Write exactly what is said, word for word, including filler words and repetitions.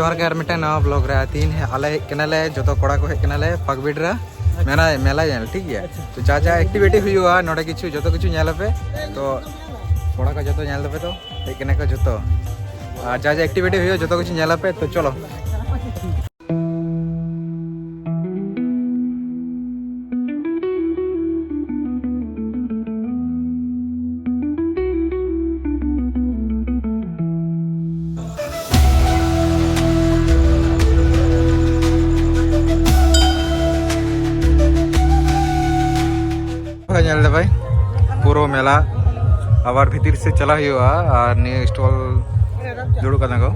ᱡᱚᱦᱟᱨ ᱜᱮ ᱟᱨ ᱢᱤᱫᱴᱟᱝ ᱱᱟᱣᱟ ᱵᱞᱚᱜ ᱨᱮ᱾ ᱛᱤᱦᱤᱧ ᱟᱞᱮ ᱦᱮᱡ ᱠᱟᱱᱟᱞᱮ, ᱡᱚᱛᱚ ᱠᱚᱲᱟ ᱠᱚ ᱦᱮᱡ ᱠᱟᱱᱟᱞᱮ ᱯᱟᱠᱵᱤᱰ ᱨᱮ ᱢᱮᱞᱟ, ᱢᱮᱞᱟ ᱧᱮᱞ, ᱴᱷᱤᱠ ᱜᱮᱭᱟ? ᱛᱚ ᱡᱟ ᱡᱟ ᱮᱠᱴᱤᱵᱷᱤᱴᱤ ᱦᱩᱭᱩᱜᱼᱟ ᱱᱚᱰᱮ, ᱠᱤᱪᱷᱩ, ᱡᱚᱛᱚ ᱠᱤᱪᱷᱩ ᱧᱮᱞ ᱟᱯᱮ᱾ ᱛᱚ ᱠᱚᱲᱟ ᱠᱚ ᱡᱚᱛᱚ ᱧᱮᱞ ᱛᱟᱯᱮ, ᱛᱚ ᱦᱮᱡ ᱠᱟᱱᱟ ᱠᱚ ᱡᱚᱛᱚ᱾ ᱟᱨ ᱡᱟ ᱡᱟ ᱮᱠᱴᱤᱵᱷᱤᱴᱤ ᱦᱩᱭᱩᱜᱼᱟ ᱡᱚᱛᱚ ᱠᱤᱪᱷᱩ ᱧᱮᱞ ᱟᱯᱮ᱾ ᱛᱚ ᱪᱚᱞᱚ᱾ ᱧᱮᱞ ᱫᱟᱯᱮ ᱯᱩᱨᱟᱹ ᱢᱮᱞᱟ᱾ ᱟᱵᱟᱨ ᱵᱷᱤᱛᱤᱨ ᱥᱮᱫ ᱪᱟᱞᱟᱜ ᱦᱩᱭᱩᱜᱼᱟ᱾ ᱟᱨ ᱱᱤᱭᱟᱹ ᱥᱴᱚᱞ ᱫᱩᱲᱩᱵ ᱠᱟᱱᱟ ᱠᱚ᱾